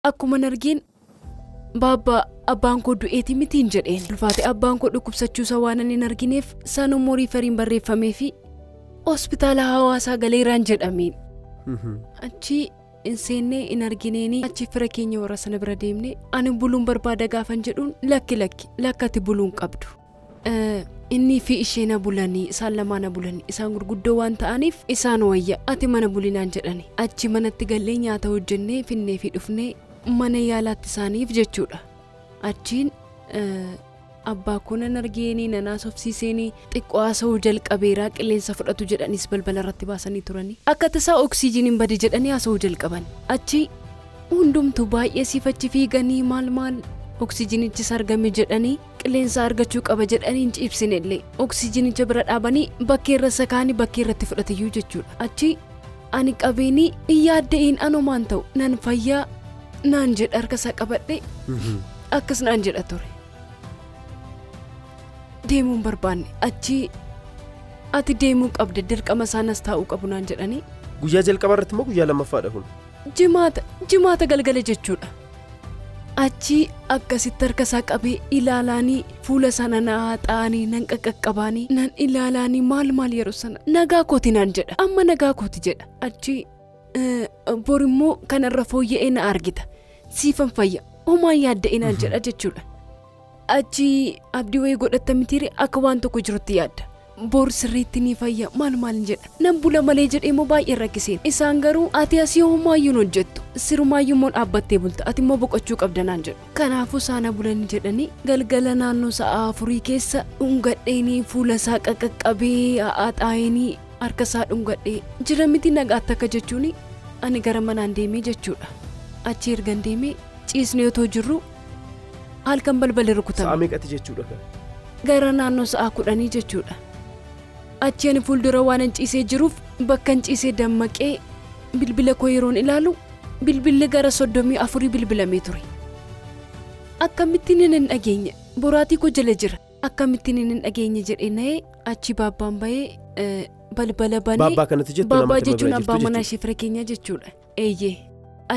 Akkuman argeen baabbaa abbaan koo du'eeti mitiin jedheen. Ulfaate abbaan koo dhukkubsachuusaa waan ani hin argineef sanummoo riifariin barreeffamee fi hospitaala hawaasaa galeeraan jedhameen. Achi hin seennee hin argineeni achi fira keenya warra sana bira deemne ani buluun barbaada gaafan jedhuun lakki lakki lakkati buluun qabdu. Innii fi ishee na bulanii isaan lamaa na bulanii isaan gurguddoo waan ta'aniif isaan wayya ati mana bulinaan jedhani achi manatti gallee nyaata hojjennee finnee fi dhufnee mana yaalaatti isaaniif jechuudha. Achiin abbaa koo nan argeenii nan haasofsiiseenii xiqqoo haasa'uu jalqabeeraa qilleensa fudhatu jedhanis balbala irratti baasanii turanii akka tasaa oksijiiniin bade jedhanii haasa'uu jalqaban achi hundumtuu baay'ee siifachi fiiganii maal maal oksijiinichis argame jedhanii qilleensa argachuu qaba jedhanii hin ciibsine illee oksijiinicha bira dhaabanii bakkee irra sakaanii bakkee irratti fudhatiyyuu jechuudha. Achi ani qabeenii hin yaadda'in anumaan ta'u nan fayyaa naan jedha harka isaa qabadhe akkas naan jedha ture. Deemuun barbaanne achi ati deemuu qabda dirqama isaan as taa'uu qabu naan jedhanii. Guyyaa jalqaba irratti immoo guyyaa lammaffaadha kun. Jimaata galgala jechuudha. Achi akkasitti harka isaa qabee ilaalaanii fuula sana na haxaa'anii nan qaqqabaanii nan ilaalaanii maal maal yeroo sana nagaa kooti naan jedha amma nagaa kooti jedha achi bor immoo kanarra fooyya'ee na argita siifan fayya homaan yaadda'e naan jedha jechuudha. Achi abdii wayii godhatta mitiire akka waan tokko jirutti yaadda. Bor sirriitti ni fayya maal maal jedha nan bula malee jedhee immoo baay'ee rakkiseen isaan garuu ati asii homaayyuu hin hojjettu sirumaayyuu immoo dhaabbattee bulta ati immoo boqochuu qabda naan jedhu. Kanaafuu saana bulanii jedhanii galgala naannoo sa'a 4 keessa dhungadheenii fuula isaa qaqqaqqabee haxaa'eenii harka isaa dhungadhee jira miti nagaatti akka jechuun ani gara manaan deemee jechuudha. Achi ergan deemee ciisnee otoo jirru halkan balballi Sa'a rukutame. meeqatti jechuudha kan? Gara naannoo sa'a 10 jechuudha. Achi ani fuuldura waan an ciisee jiruuf bakka an ciisee dammaqee bilbila koo yeroon ilaalu bilbilli gara 34 bilbilamee ture. Akkamittiin hin dhageenye boraatii koo jala jira akkamittiin hin dhageenye jedhee na'ee achi baabbaan bahee balbala banee. Baabbaa kanatti jettu Baabbaa namatti jechuun bira abbaa jirtu manaa jechuudha. ishee fira keenyaa jechuudha. Eeyyee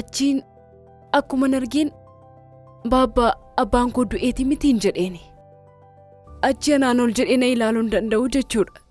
achiin akkuma argeen baabbaa abbaan koo du'eeti mitiin jedheeni. Achi anaan ol jedhee na ilaaluu hin danda'u jechuudha.